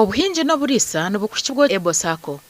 Obuhingi n'oburiisa nibukuhikibwa Ebo Sacco.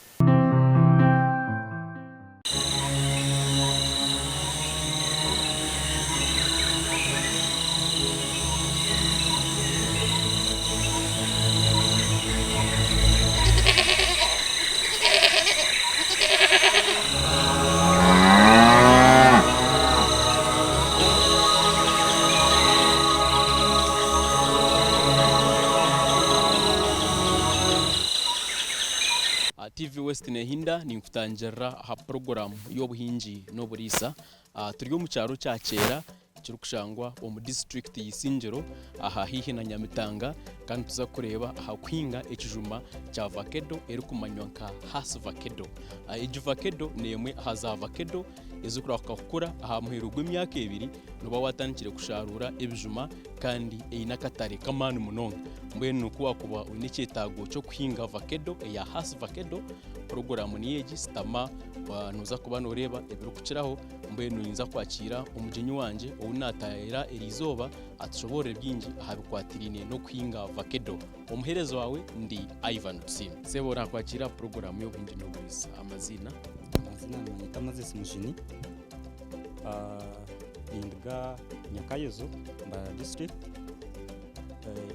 TV West Nehinda ninkutangirira aha puroguraamu y'obuhingi n'oburiisa. Turi omu kyaro kya Kyera ekirikushangwa omu disiturikiti ya Isingiro aha haihi na Nyamitanga kandi nituza kureeba aha kuhinga ekijuma kya vakedo erikumanywa nka Hass vakedo. Egi vakedo n'emwe aha za vakedo ezikurahuka kukura aha muheru gw'emyaka ebiri nooba waatandikire kusharuura ebijuma kandi eine akatare k'amaani munonga. Mbwenu ku waakuba oine ekyetaago ky'okuhinga vakedo eya Hass vakedo, puroguraamu niyo egi, sitama nooza kuba nooreeba ebirikukiraho. Mbwenu ninza kwakiira omugyenyi wangye ou naataayayira eri izooba atushoboorore bingi aha bikwatiraine n'okuhinga vakedo. Omuheereza waawe ndi Ivan Tusiime. Sebo naakwakiira aha puroguraamu y'obuhingi n'oburiisa. Amaziina? Amaziina nibanyeta Moses Mujuni. Ninduga Nyakayozo, Mbarara district,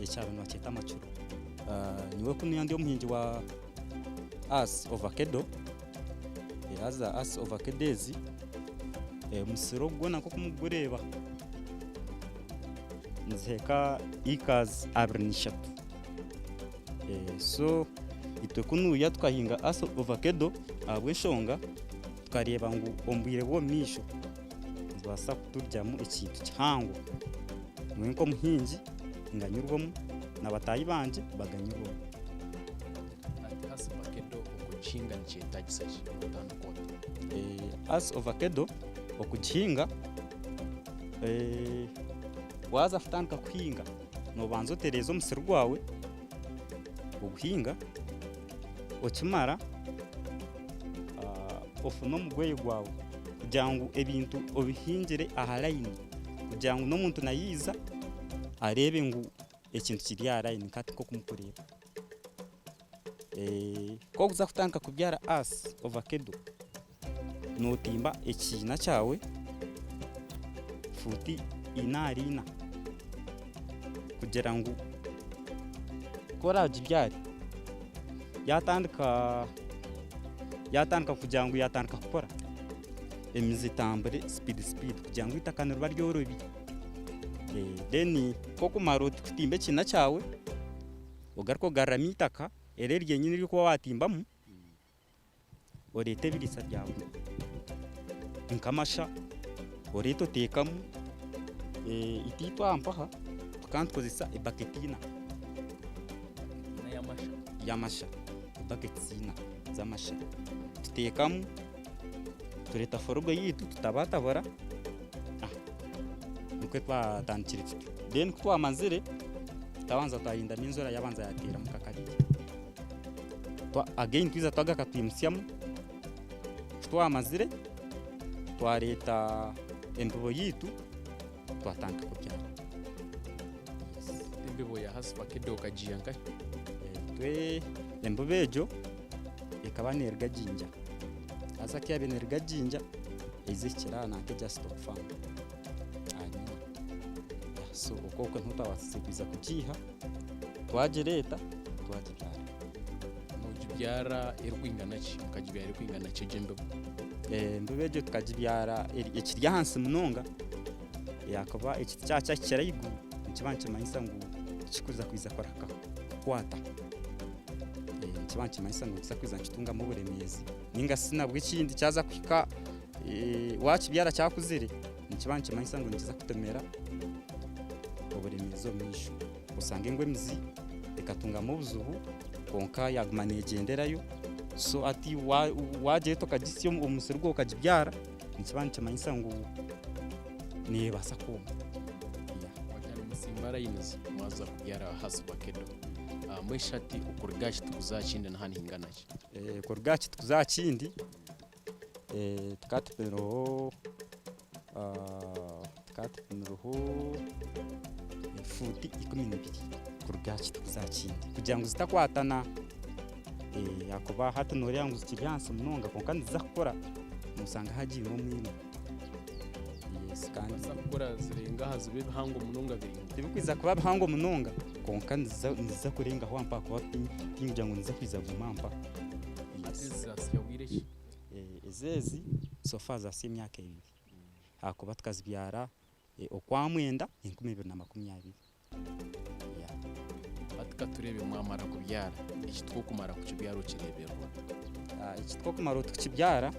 ekyaro nibakyeta Makiro. Nyowe kunu ndi omuhingi wa Hass ovakedo. Haza Hass ovakedo ezi, omusiri ogu gwona nk'oku murikugureeba nizihika acres 23. So itwe kunuya tukahinga Hass ovakedo ahabw'enshonga tukareeba ngu omu bwire bw'omu maisho nizibaasa kuturugyamu ekintu kihango. Nyowe nk'omuhingi nganyirwemu na bataahi bangye baganyirwemu. Hati Hass ovakedo okugihinga nikyetagisa ki? Notandika ota? Hass ovakedo okugihinga, waaza kutandika kuhinga noobanza otereeza omusiri gwawe oguhinga, okimara ofune omugoye gwawe kugira ngu ebintu obihingire aha layini kugira ngu n'omuntu naija areebe ngu ekintu kiri aha layini hati nk'oku murikureeba. Ku orikuza kutandika kubyara Hass ovakedo, nootimba ekiina kyawe fuuti ina ahari ina kugira ngu ku oraagibyare yaatandika yaatandika kugira ngu yaatandika kukura, emizi etambure sipiidi sipiidi kugira ngu eitaka niriba ryorobi. Then ku orikumara oti kutimba ekiina kyawe, ogaruke ogaruramu eitaka eri ryenyini eri orikuba waatimbamu, oreete ebiriisa byawe nk'amasha oreete oteekamu, itwe itwe aha mpaha tukaba nitukozesa ebaketi ina y'amasha, ebaketi ina z'amasha tuteekamu tureeta forogo yaitu tutabatabura nikwo twatandikire tutyo. Then ku twamazire twabanza twarinda n'enjura yabanza yateeramu nka kabiri. Again twija twagaruka twimutsyamu, ku twamazire twareeta embibo yaitu twatandika kubyara. Embibo ya Hass vakedo okagiiha nkahi? Itwe embibo egyo ekaba neeruga Jinja, haza ku yaabaire neeruga Jinja eija ehikire aha nanka egya Stock Farm so okwo okwo niho twabaasize kwija kugiiha twagireeta twagibyara. Nogibyara erikwingana ki? Mukagibyara erikwingana ki egyo embibo? Embibo egyo tukagibyara ekiri ahansi munonga ahakuba ekiti kyaba kyahikire ahaiguru nikiba nikimanyisa ngu tikikuza kwija kurahuka kukwata. Nikiba nikimanyisa ngu nikiza kwija nikitungamu oburemeezi ninga shi nabwo ekindi kyaza kuhika wakibyara kyakuzire nikiba nikimanyisa ngu nikiza kutomera oburemeezi omu maisho. Oshange ngu emizi ekatungamu obuzibu kwonka yaguma negyenderayo so hati wagyeta okagisya omu musiri gwawe okagibyara nikiba nikimanyisa ngu nebaasa kwoma. Wagira nimusimba layinizi mwaza kubyara Hass vakedo mbwenu shi hati okuruga aha kiti kuza aha kindi niho nihingana ki? Kuruga aha kiti kuza aha kindi tukaba tupimireho tukaba tupimireho fuuti 12. Kuruga aha kiti kuza aha kindi kugira ngu zitakwatana ahakuba hati noreeba ngu zikiri ahansi munonga kwonka niziza kukura noshanga hagiire omwirima. Yes kandi Nizibaasa kukura zirenga aha zibe bihango munonga biraingwa. Tibikwija kuba bihango munonga kwonka niziza kurengaho aha ahakuba tinkugira ngu niziza kwija kuguma aha mpaha. Hati zizasya bwire ki? Ezi ezi so far zasya emyaka ebiri ahakuba tukazibyara Okwamwenda 2020. Hati katureebe mwamara kubyara, eki twokumara kukibyara okireeberera ota? Eki twokumara tukibyara,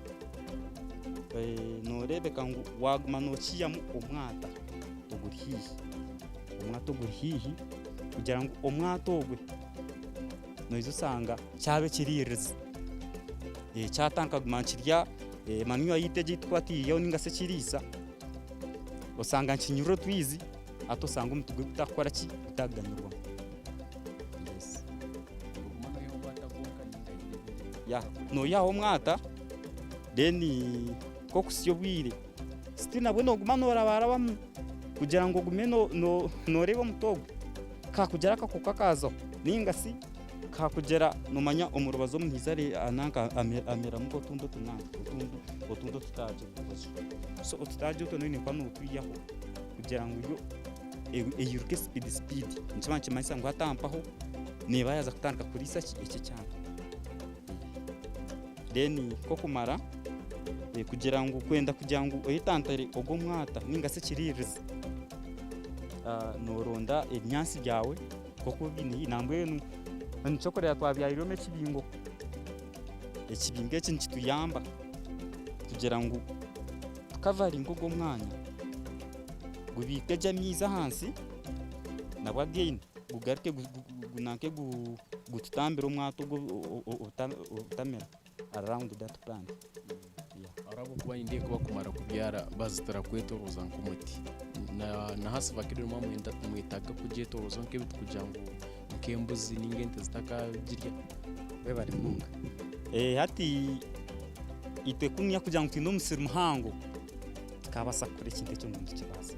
noreebeka ngu waguma nokiihamu omwata oguri haihi, omwata oguri haihi kugira ngu omwata ogwe noija oshanga kyaba ekiriirizi, kyatandika kuguma nikirya manure yaitu egi ei turikuba twihireho ninga shi ekiriisa. Osanga nikinyurura otwizi hati osanga omuti gwe gutakukora ki gutakuganirwamu. Yes. Ya noihaho omwata then nk'okuhitsya obwire still nabwo noguma norabarabamu kugira ngu ogume noreeba omuti ogwo kakugira akakooko akazaho ninga shi kakugira nomanya omu rubaju omuhaizi nanka ameramu nk'otundi otunanka otundi otutaagi omu rubaju. So otutaagi otwo noine kuba notwihaho kugira ngu yo eiruke sipidi sipidi nikiba nikimanyisa ngu hati aha mpaho neeba yaaza kutandika kuriisa ki eki ekyana. Then nk'okumara kugira ngu kwenda kugira ngu oyetantare ogwo omwata ninga shi ekiriirizi, noronda ebinyaatsi byawe nk'oku obiine nambwenu nikyokureeba twabyariremu ekibingo, ekibingo eki nikituyamba kugira ngu tukavaringa ogwo omwanya gubiike gye amaizi ahansi nabwo again gugaruke gunanke gututambire omwata ogu obutamera around that plant. Ahabw'okuba nindeeba ku bakumara kubyara bazitira kwetoroza nk'omuti. Na hasi bakiri nimwetaaga kugyetoroza nk'ebiti kugira ngu nk'embuzi ninga ente zitakagirya. Webare munonga. Hati itwe kunu kugira ngu twine omusiri muhango tukabaasa kukora ekintu ekyo ngu nitukibaasa.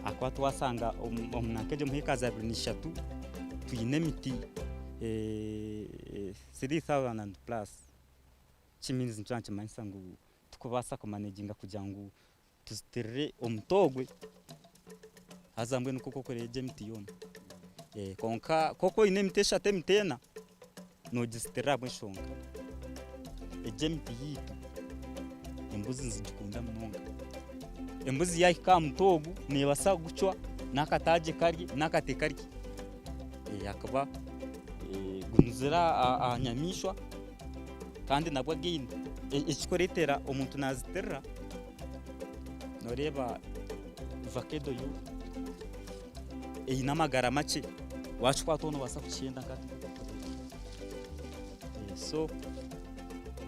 Ahakuba twashanga omu nanka egyo omu hekazi 23 twine emiti 3000 and plus. Which means nikiba nikimanyisa ngu tikubaasa kumaneginga kugira ngu tuzitirire omuti ogwe haza mbwenu nk'oku orikureeba egi emiti yoona. Kwonka ku oine emiti eshatu emiti ena, noogizitirira ahabw'enshonga egi emiti yaitu embuzi nizigikunda munonga. Embuzi yaahika aha muti ogu neebaasa kugucwa n'akataagi ekarye n'akati ekarye ahakuba gunuzire aha nyamaishwa. Kandi nabwo again ekirikureetera omuntu naazitirira, nooreeba vakedo yo eine amagara makye, waakikwataho noobaasa kukyenda nka hati so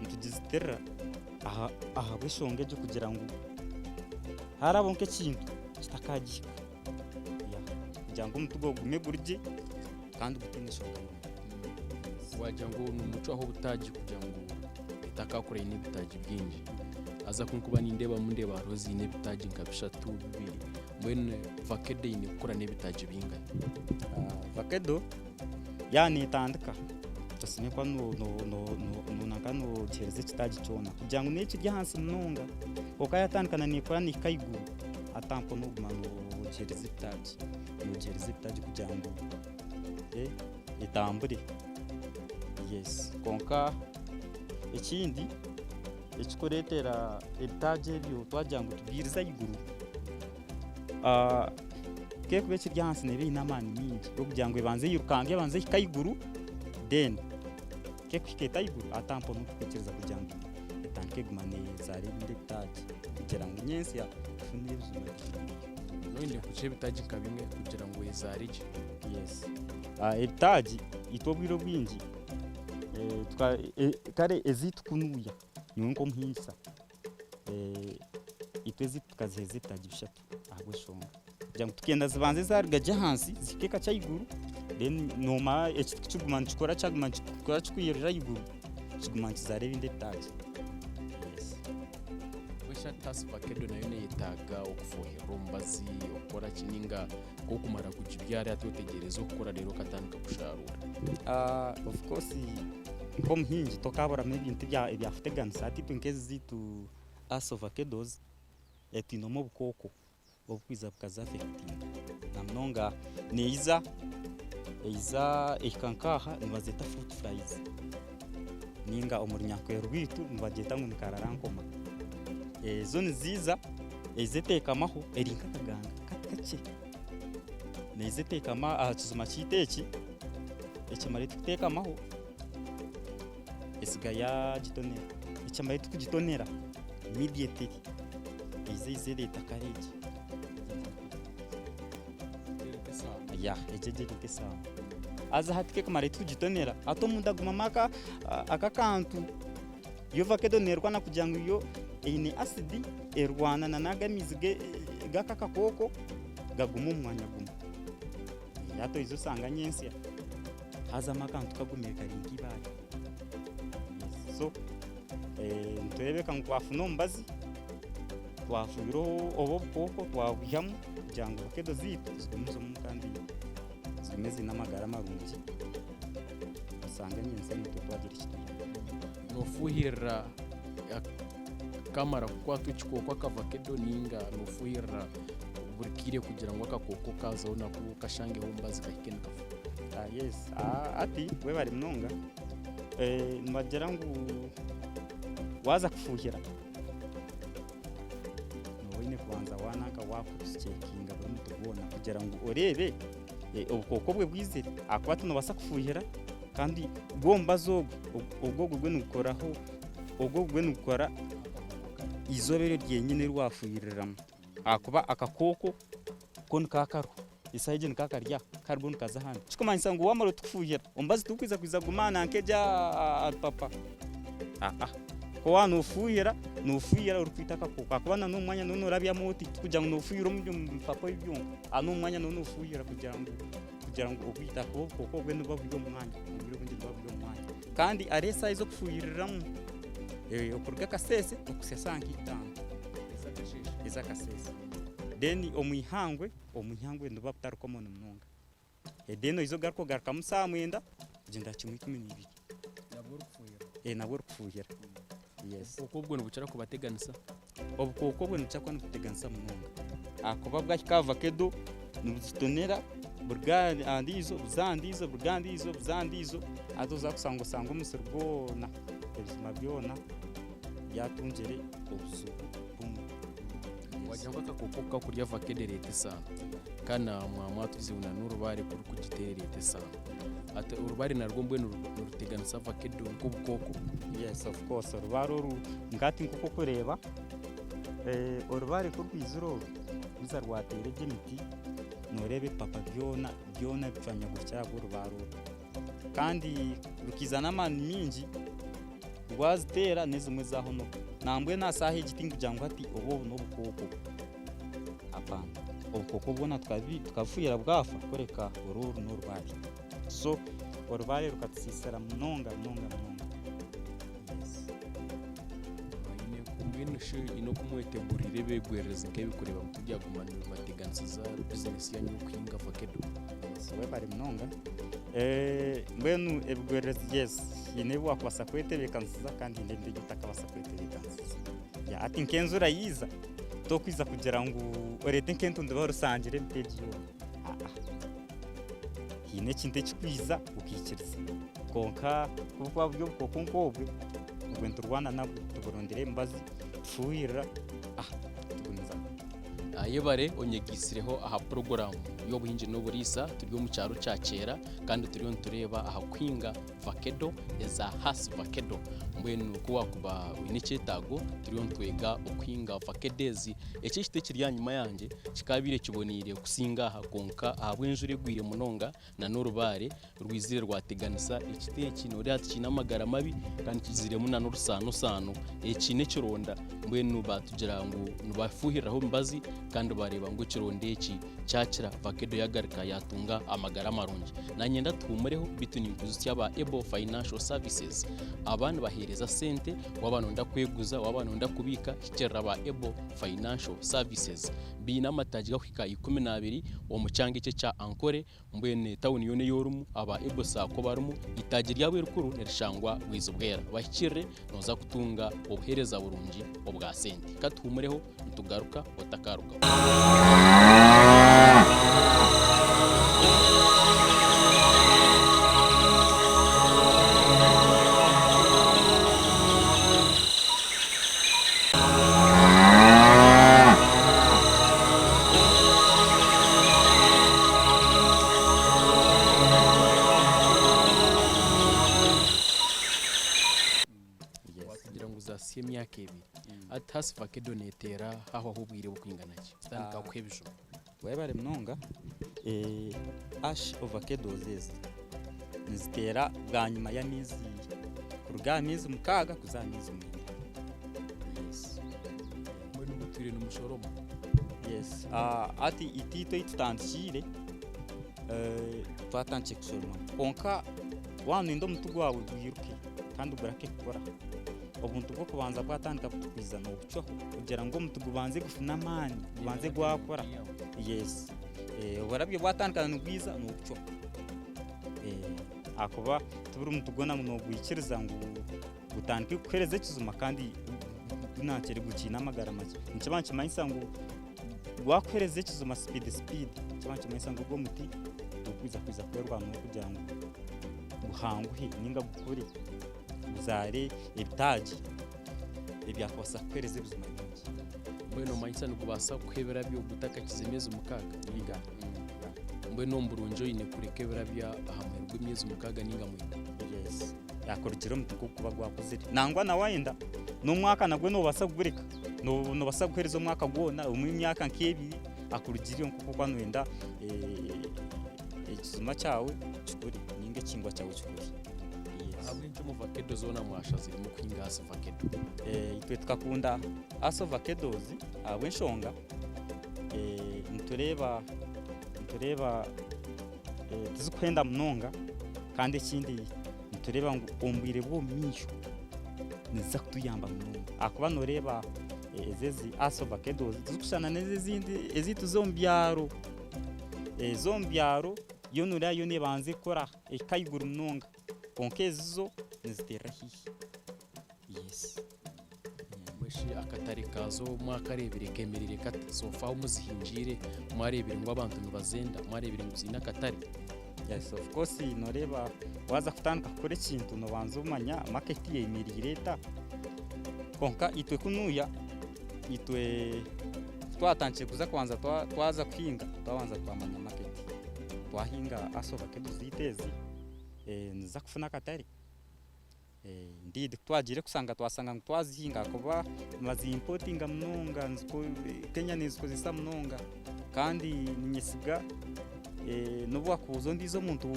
nitugizitirira ahabw'enshonga egyo kugira ngu haarabaho nk'ekintu kitakaagihika kugira ngu omuti gwawe gugume guri gye kandi gutaine nshonga yoona. Wagira ngu nimucwaho obutaagi kugira ngu etakakura eine ebitaagi bingi. Haza ku nkuba nindeebamu ndeeba hariho eziine ebitaagi nka bishatu, bibiri. Mbwenu vakedo eine kukura n'ebitaagi bingahi? Vakedo yaaba neetandika osemeriire kuba nanka noogiheereza ekitaagi kyona kugira ngu n'ekiri ahansi munonga kwonka yaatandika neekura neehika ahaiguru hati aho nooguma noogiheereza ebitaagi. Noogiheereza ebitaagi kugira ngu etambure. Yes kwonka ekindi ekirikureetera ebitaagi ebyo twagira ngu tubiirize ahaiguru, ku erikuba ekiri ahansi neeba eine amaani maingi g'okugira ngu ebanze eirukange ebanze ehike ahaiguru then ku erikuhika eti ahaiguru hati aho mpaho n'okwikiriza kugira ngu etandike kuguma neezaara ebindi ebitaagi kugira ngu nyentsya tufune ebijuma bingi. Noine kugiha ebitaagi nka bimwe kugira ngu ezaare gye. Yes. Ebitaagi itwe obwire obwingi kare ezaitu kunuuya nyowe nk'omuhingisa itwe ezaitu tukaziheereza ebitaagi bishatu ahabw'enshonga kugira ngu tukenda zibanze zaaruga gye ahansi zihike kakye ahaiguru then noomara ekiti kukiguma nikikura kyaguma nikikura kirikwirira ahaiguru kiguma nikizaara ebindi ebitaagi. Yes. Shi hati hasi vakedo nayo neyetaaga okufuuhirira omubazi, okukora ki ninga ku okumara kugibyara hati otegyereza okukura reero okatandika kusharuura? Of course nk'omuhingi tokaburamu ebintu ebyakuteganisa hati itwe nk'ezi zaitu us ovakedos twinemu obukooko obukwija bukazi affectinga namunonga neiza eiza ehika nk'aha nibazeeta fruit flies ninga omu runyankore rwaitu nibagyeta ngu ni kararankoma. Zo niziiza eiza eteekamaho eri nk'akaganga kakye, neiza eteekama aha kijuma kyaitu eki, ekimara kuteekamaho esiga yaagitonera, ekimara kugitonera immediately eiza eiza ereeta kara egi egyo eri nk'esaano. Haza hati ku ekumara kugitonera hati omunda hagumamu aka akantu, yo vakedo neerwana kugira ngu yo eine asidi erwana n'ago amaizi g'aka akakooko gagume omu mwanya gumwe. Hati oija osanga nyentsya haazamu akantu kagumire kari nk'eibaare. So nitureebeka ngu twafuna omubazi, twafuhira obu obukooko twabwihamu kugira ngu vakedo zaitu zigumizemu kandi zigume ziine amagara marungi osanga nyentsya naitwe twagira eki twagira. Noofuhirira kamara kukwatwa ekikooko akavakedo ninga noofuhirira buri kaire kugira ngu akakooko kaazaho nako kashangeho omubazi kahike nikafa? Yes, hati webare munonga, nibagira ngu waaza kufuhira nooba oine kubanza waananka waakucekinga buri muti gwona kugira ngu oreebe obukooko obwe bwizire ahakuba tinoobaasa kufuhira kandi gwo omubazi ogwo, ogwo gwo nigukoraho ogwo gwo nigukora eizooba eryo ryenyine eri waafuhiriramu ahakuba akakooko ko nikaba kariho eshaaha egyo nikaba kari aha kariho nikaza ahandi ekirikumanyisa ngu waamara oti kufuhira omubazi tigurikwija kwija kugume aha nanka egi aha rupapa aa ku waaba noofuhira, noofuhira orikwita akakooko ahakuba na n'omu mwanya nooba noorabyamu oti tikugira ngu noofuhira omu bipapa ebi byonka aha n'omu mwanya nooba noofuhira kugira ngu kugira ngu obwite ahakuba obukooko obwe nibuba buri omu mwanya, obwire obwingi nibuba buri omu mwanya. Kandi hariho eshaaha ez'okufuhiriramu, okuruga akasheeshe okuhitsya shaaha nka itaano ez'akasheeshe. Then omu ihangwe, omu ihangwe nibuba butari common munonga. Then oize ogaruke ogarukamu shaaha mwenda kugyenda kimwe 12. Nabwo orikufuhirira? Nabwo orikufuhirira, yes. Obukooko obwo nibukira kubateganisa? Obukooko obwo nibukira kuba nibututeganisa munonga ahakuba bwahika aha vakedo nibuzitonera buruga aha ndiijo buza aha ndiijo buruga aha ndiijo buza aha ndiijo haza oza kushanga osanga omusiri gwona ebijuma byona byatungire obuzibu bumwe. Wagira ngu akakooko kakurya vakedo ereeta esaano kandi mwatwizibu na n'orubaare kurikugiteera ereeta esaano. Hati orubaare narwo mbwenu niruteganisa vakedo nk'obukooko? Yes of course orubaare oru nkahati nk'oku orikureeba orubaare ku rwizire oru rwiza rwateera egi emiti nooreeba ebipapa byona byona bicwanyagurikire ahabw'orubaare oru kandi rukiiza n'amaani maingi rwaziteera n'ezimwe zaahonoka nambwenu aha shaaha egi tinkugira ngu hati obu obu n'obukooko hapana obukooko bwona tukabufuhirira bwafa kureka oru oru n'orubaare so orubaare rukatusiisira munonga munonga munonga. Yes. Mbwenu shi haine oku mweteguriire ebigwererezi nk'ebi kureeba ngu tibyaguma nibibateganisiza bizinesi yaanyu y'okuhinga vakedo? Yes, webare munonga. Mbwenu ebigwererezi yes, haine ebi waakubaasa kwetebeekanisiza kandi haine ebi otakabaasa kwetebeekanisiza. Yeah, hati nk'enjura yaija, tokwija kugira ngu oreete nk'entundubaare osangire emiti egi yoona. Aa. Haine ekintu ekirikwija okaikiriza kwonka ku burikuba buri obukooko nk'obwe, obwe niturwana nabwo tuburondera emibazi tufuhirira tugumizamu. Yebare onyegeitsireho aha puroguraamu y'obuhingi n'oburiisa. Turi omu kyaro kya Kyera kandi turiyo nitureeba aha kuhinga vakedo eza Hass vakedo. Mbwenu ku waakuba oine ekyetaago turiyo nitwega okuhinga vakedo ezi. Eki ekiti ekiri aha nyima yangye kikaabaire kiboneire kusinga aha kwonka ahabw'enjura egwire munonga n'orubaare rwizire rwateganisa ekiti eki nooreeba tikiine amagara mabi kandi kiziremu n'orusaanosaano. Eki n'ekironda mbwenu baatugira ngu nibafuuhiriraho emibazi kandi baareeba ngu ekironda eki kyakira. vakedo yagaruka yatunga amagara marungi. Nanyenda tuhumureho beitu ninkwijutsya aba Able Financial Services. Aba nibaheereza sente waaba nooyenda kweguza, waaba nooyenda kubiika hikirira aba Able Financial Services. Baine amataagi garikuhika 12 omu kyanga eki ekya Ankole mbwenu etawuni yoona ei orimu aba Able Sacco barimu. Eitaagi ryabo erikuru nirishangwa Rwizibwera. Bahikirire nooza kutunga obuheereza burungi obwa sente. Ka tuhumureho nitugaruka otakarugaho. Wakugira ngu zasya emyaka ebiri. Hati hasi vakedo neteera hahwaho obwire bukwingana ki kutandika kuha ebijuma? Webare munonga. Ash ovakedos ezi niziteera bwanyima y'ameezi kuruga aha meezi 6 kuza aha meezi 9. Yes. Mbwenu mutwire nimushoroma? Yes. Hati itwe ei tutandikiire, twatandikire kushoroma kwonka waaba noyenda omuti gwawe gwiruke kandi gurake kukura, obuntu bw'okubanza bwatandika kwiza noobucwaho kugira ngu omuti gubanze gufune amaani gubanze gwakura. Yes. Oburabyo bwatandika nibwiza noobucwaho ahakuba tiburi muti gwona ngu noogwikiriza ngu gutandike kukuheereza ekijuma kandi gunakire gukiine amagara makye. Nikiba nikimanyisa ngu gwakuheereza ekijuma sipiidi sipiidi nikiba nikimanyisa ngu ogwo omuti tigurikwija kwija kwerwanaho kugira ngu guhanguhe ninga gukure guzaare ebitaagi ebyakubaasa kukuheereza ebijuma bingi. Mbwenu nomanyisa nigubaasa kukuha ebirabyo gutakakize emyezi 6 ninga? Mbwenu omu burungi oine kureka ebirabyo aha muheru gw'emyezi 6 ninga 9? Yes. Yakurugira omuti gw'okuba gwakuzire. Nangwa na wayenda n'omwaka nagwo noobaasa kugureka, noobaasa kuguheereza omwaka gwona obumwe emyaka nk'ebiri akurugirire nk'oku orikuba nooyenda ekijuma kyawe kikure ninga ekihingwa kyawe kikure. Ahabw'enki omu vakedo zoona mwashaziremu kuhinga Hass vakedo? Itwe tukakunda Hass ovakedos ahabw'enshonga nitureeba nitureeba tizikuhenda munonga kandi ekindi nitureeba ngu omu bwire bw'omu maisho niziza kutuyamba munonga ahakuba nooreeba ezi ezi Hass ovakedos tizikushushana n'ezi ezindi ezaitu ez'omu byaro, ez'omu byaro yo nooreeba yo neebanza ekura ehika ahaiguru munonga kwonka ezi zo niziteerera haihi. Yes. Mbwenu shi akatare kaazo mwakareebire kemereire kata? So far ahu muzihingiire mwareebire ngu abantu nibazenda? Mwareebire ngu ziine akatare? Yes of course noreeba waaza kutandika kukora ekintu nobanza omanya market eyemereire eta. Kwonka itwe kunuya itwe kutwatandikire kuza kubanza twaza kuhinga twabanza twamanya market. Twahinga asovakedo zaitu ezi niziza kufuna akatare. Indeed ku twagiire kushanga twashanga ngu twazihinga ahakuba nibazimpotinga munonga Kenya nezikozesa munonga kandi ninyesiga n'obu wakubuuza ondiijo omuntu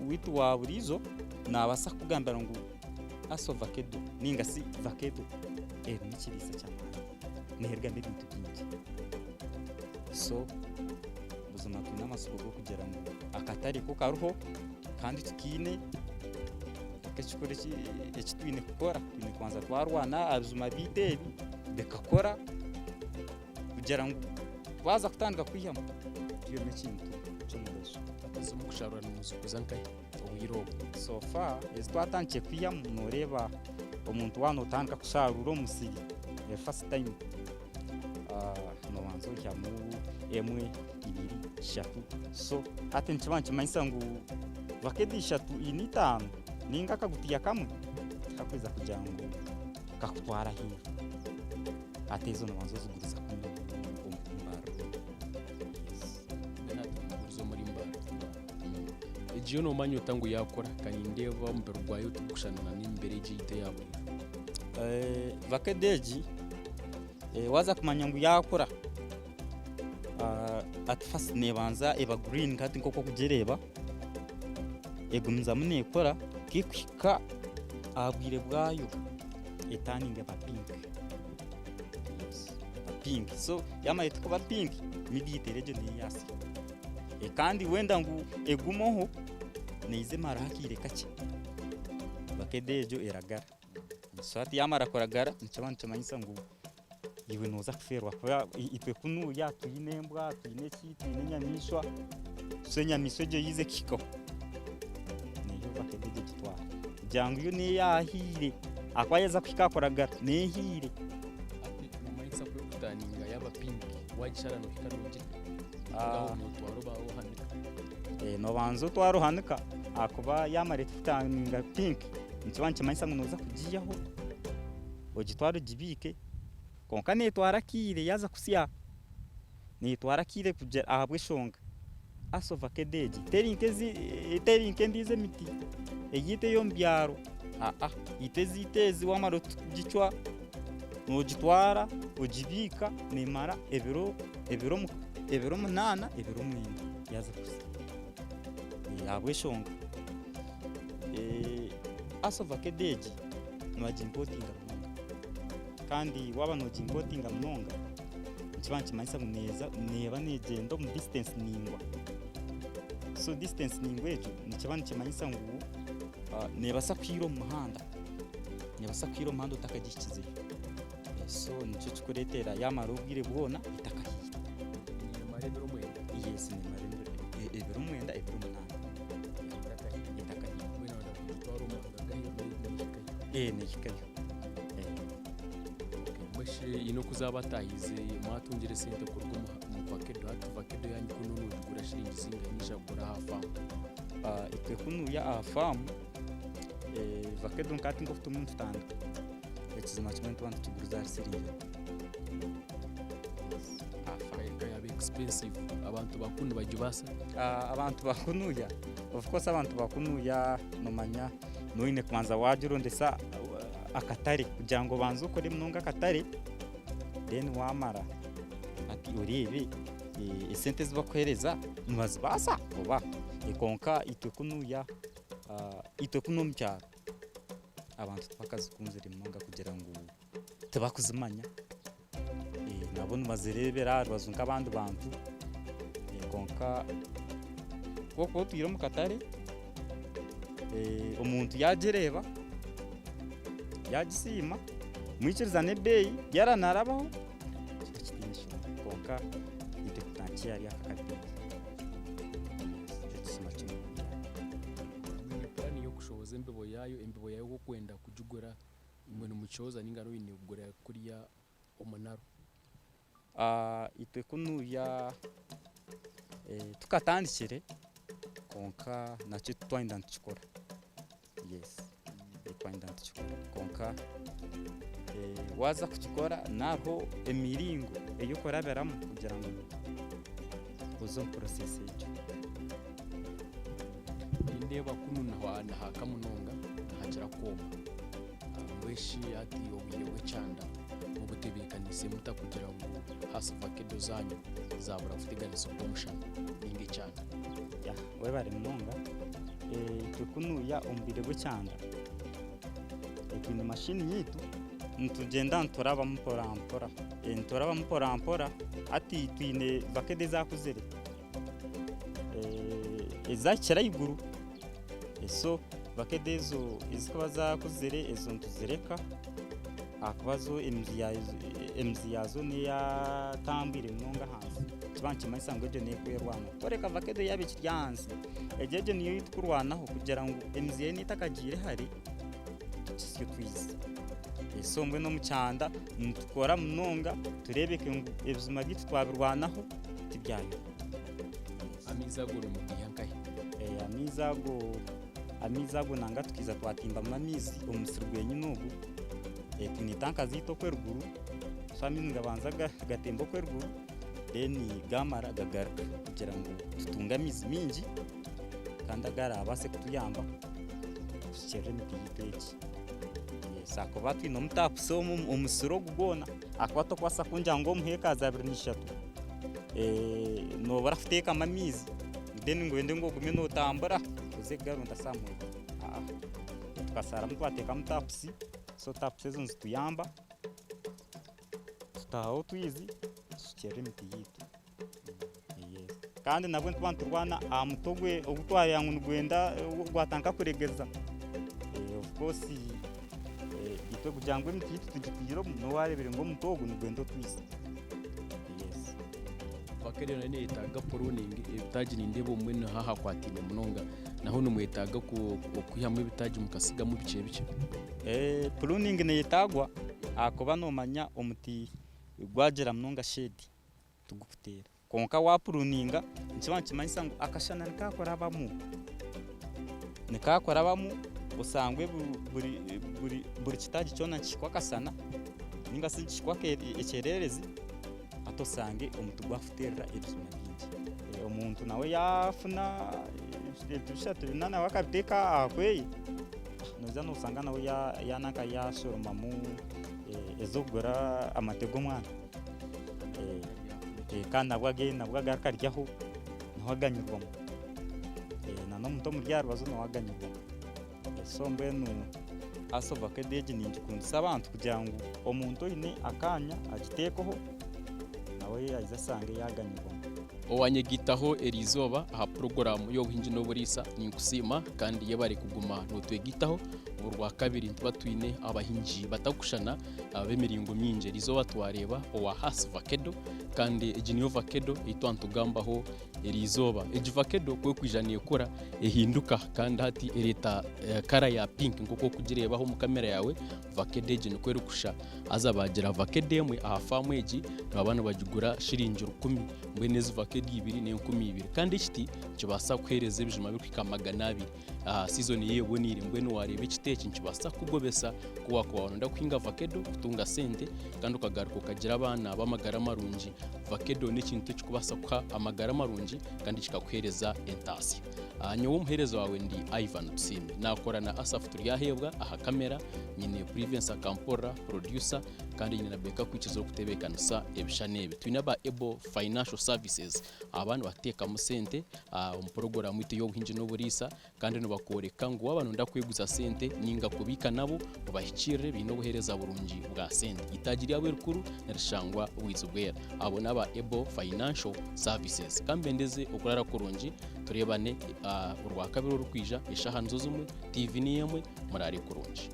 waitu wa buriijo naabaasa kukugambira ngu aso vakedo ninga shi vakedo erimu ekiriisa ky'amaani neerugamu ebintu bingi so buzima twine amatsiko g'okugira ngu akatare ko kariho kandi tukaine. Ekikuru eki twine kukora, twine kubanza twarwana aha bijuma byaitu ebi bikakura kugira ngu twaza kutandika kwihamu twihemu ekintu ky'omugasho. Ezi murikusharura nimuziguza nkahi obwire obu? So far ezi twatandikire kwihamu nooreeba omuntu waaba nootandika kusharuura omu musiri first time noobanza oihamu emwe, ibiri, ishatu so hati nikiba nikimanyisa ngu baketi ishatu, ina, itaano ninga akagutiya kamwe tikakwija kugira ngu kakutware aheeru. Hati ezo noobanza oziguriza kunu omu Mbarara. Yes. Mbwenu hati nimuguriza omuri Mbarara. Egi yo noomanya ota ngu yaakura? Ka nindeeba omubiri gwayo tigukushushana n'emibiri egi eyaitu eya buriijo. Vakedo egi waaza kumanya ngu yaakura, at first neebanza eba green hati nk'oku orikugireeba, egumizamu neekura ku erikuhika aha bwire bwayo etaninga eba pink, eba pink so yaamara eti kuba pink mediate egyo neyo yaasya. Kandi wenda ngu egumeho neija emaraho akaire kakye, vakedo egyo eragara. So hati yamara kuragara nikiba nikimanyisa ngu iwe nooza kufeerwa ahakuba itwe kunuya twine embwa, twine ki, twine enyamaishwa, so enyamaishwa egyo yaija ekahikaho neeyo vakedo egyo egitwara kugira ngu yo neeyahiire ahakuba yaaza kuhika aha kuragara neehiire. Hati nomanyisa ku erikutaninga yaaba pinki waagishara noohika noogirya ninga aho nootwara oba ohanika? Noobanza otwara ohanika ahakuba yaamara ekutaninga pinki nikiba nikimanyisa ngu nooza kugiihaho ogitware ogibiike kwonka neetwara akaire yaaza kusya neetwara akaire kugira ahabw'eshonga hati ovakedo egi teri nk'endiijo emiti eyaitu ey'omu byaro aa itwe ezaitu ezi waamara kugicwa noogitwara ogibiika neemara ebiro ebiro munaana ebiro mwenda yaaza kusya ahabw'eshonga hati ovakedo egi nibagimpotinga munonga kandi waaba nogimpotinga munonga nikiba nikimanyisa ngu neeza neeba neegyenda omu distance ndaingwa so distance ndaingwa egyo nikiba nikimanyisa ngu neebaasa kuhiira omu muhanda, neebaasa kuhiira omu muhanda otakagihikizeyo so nikyo kirikureetera yaamara obwire bwona etakahiire. Neemara ebiro mwenda? Yes neemara ebiro mwenda ebiro munaana etakahiire. Mbwenu wayenda kugitwara omu mahanga g'aheeru neehikayo? Neehikayo. Mbwenu shi haine oku zaabatahize mwatungire esente kuruga omu vakedo hati vakedo yaanyu kunu noogigura shiringi zingahi ninga kugura aha faamu? Itwe kunuya aha faamu vakedo nka hati nk'oku turimu nitutandika ekizima kimwe nituba nitukiguriza ahari siringi rukumi. Ka yaaba expensive abantu ba kunu nibagibaasa? Abantu ba kunuya of course abantu ba kunuya noomanya noine kubanza waagirondesa akatare kugira ngu obanze okore munonga akatare then waamara hati oreebe esente ezi barikukuheereza nibazibaasa oba? Kwonka itwe kunuya itwe kunu omu kyaro abantu tibakazikunzire munonga kugira ngu tibakuzimanya nabo nibazireebera aha rubaju nk'abandi bantu kwonka ku orikuba otwire omu katare omuntu yaagireeba yaagisiima mwikirizana ebeeyi yaranarabaho kiba kitaine nshonga kwonka itwe tutandikire ahari aka kabeeyi ekizima kimwe. Mwine puraani y'okushohoza embibo yaayo, embibo yaayo ou orikwenda kugigura imwe nimukyoza ninga oine kugura kuriya omunaru? Itwe kunuya tukatandikire kwonka nakyo twayenda nitukikora yes twayenda nitukikora kwonka waaza kukikora hariho emiringo ei okurabiramu kugira ngu oze omu process egyo. Nindeeba kunu nihaka munonga nihakira kwoma mbwenu shi hati obwire bw'ekyanda mubutebeekaniise muta kugira ngu hasi vakedo zaanyu zaabura kuteganisibwa omushana ninga ekyanda? Webare munonga itwe kunuya omu bwire bw'ekyanda twine mashini yaitu nitugyenda niturabamu mpora mpora niturabamu mpora mpora hati twine vakedo ezakuzire ezakira ahaiguru so vakedo ezo ezikuba zakuzire ezo nituzireka ahakuba zo emizi yaazo neyatambwire munonga ahansi nikiba nikimanyisa ngu egyo nekwerwanaho kworeka vakedo yaaba ekiri ahansi egyo egyo niyo eyitukurwanaho kugira ngu emizi yaayo etakagiire hare tugisye twize so mbwenu omu kyanda nitukora munonga tureebeke ngu ebijuma byaitu twabirwanaho tibyayoma. Amaizi ago nimugaiha nkahi? Amaizi ago amaizi ago nangwa tukaija twatimbamu amaizi omu musiri gwenyine ogu twine tanka zaitu okwo eruguru so amaizi nigabanza gatemba okwo eruguru then gaamara gagaruka kugira ngu tutunge amaizi maingi kandi agarabaase kutuyamba kuhikiirira emiti yaitu egi. Yes ahakuba twinemu tapusi omu musiri ogu gwona ahakuba tokubaasa kungira ngu omu hekazi 23 noobura kuteekamu amaizi then ngu oyende ngu ogume nootambura oze kugarunda somewhere tukasharamu twateekamu tapusi so tapusi ezo nizituyamba tutahaho otwizi tushukyerere emiti yaitu. Yes. Kandi nabwo nituba niturwana aha muti ogwe ogu twareeba ngu nigwenda gwatandika kuregeza. Of course itwe kugira ngu emiti yaitu tugitiire omu, noba wareebire ngu omuti ogu nigwenda otwise. Yes. Vakedo nayo neyetaaga pruning, ebitaagi nindeeba obumwe niho hakwataine munonga. Naho nimwetaaga okwihamu ebitaagi mukasigamu bikye bikye. Pruning neyetaagwa ahakuba nomanya omuti gwagira munonga shade tigukuteera. Kwonka waapuruninga nikiba nikimanyisa ngu akashana nikakurabamu, nikakurabamu osangwe buri kitaagi kyona nikihikwa akasana ninga shi nikihikwa ekyererezi hati osange omuti gwafuterera ebijuma bingi. Omuntu nawe yaafuna ebiti bishatu bina nawe akabiteeka aha kweye, noija noshanga nawe yananka yashoromamu ez'okugura amate g'omwana. Kandi nabwo again nabwo agaruka aryaho nawe aganyirwamu na n'omuntu omuri aha rubaju nawe aganyirwamu. So mbwenu hasi ovakedo egi ningikundisa abantu kugira ngu omuntu oine akaanya agiteekeho nawe aije ashange yaaganyirwamu. Owanyegaitaho eriizooba aha puroguraamu y'obuhingi n'oburiisa ninkusiima kandi yebare kuguma notwegaitaho. Buri Rwakabiri nituba twine abahingi batakushushana ab'emiringo mingi. Eriizooba twareeba owa Hass Vakedo kandi egi niyo vakedo ei twaba nitugambaho eriizooba. Egi vakedo ku erikwija neekura ehinduka kandi hati ereeta kara ya pinki nk'oku orikugireebaho omu kamera yaawe, vakedo egi nikwo erikushusha. Haza baagira vakedo emwe aha faamu egi nibaba nibagigura shiringi rukumi, mbwenu ezi vakedo ibiri n'enkumi ibiri. Kandi ekiti nikibaasa kukuheereza ebijuma birikuhika 200. Aha sizoni ye eboneire mbwenu wareeba ekiti eki nikibaasa kukugobesa ku wakuba noyenda kuhinga vakedo kutunga sente kandi okagaruka okagira abaana b'amagara marungi. Vakedo n'ekintu ekikubaasa kuha amagara marungi kandi kikakuheereza entaasya. Nyowe omuheereza waawe ndi Ivan Tusiime. Naakora na Asaph Turyaheebwa aha kamera, nyine Privence Akamporera producer kandi nyine na Baker Kwikiriza orikutebeekanisa ebishushani ebi. Twine aba Able Financial Services Aba nibateekamu sente omu puroguraamu yaitu ey'obuhingi n'oburiisa kandi nibakworeka ngu waaba nooyenda kweguza sente nainga kubiika nabo obahikiirire baine obuheereza burungi bwa sente. Eitaagi ryabo erikuru nirishangwa Bwizibwera. Abo n'aba Able Financial Services. Ka mbendeze okuraara kurungi tureebane Orwakabiri orurikwija eshaaha nizo zimwe, tiivi niyo emwe, muraare kurungi.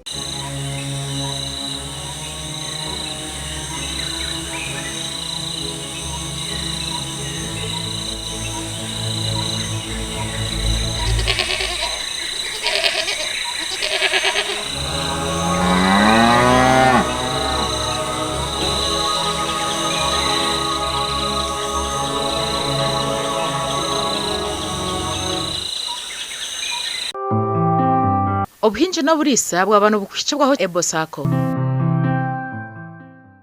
Obuhingi n'oburiisa bwaba nibukuhikibwaho Ebo Sacco.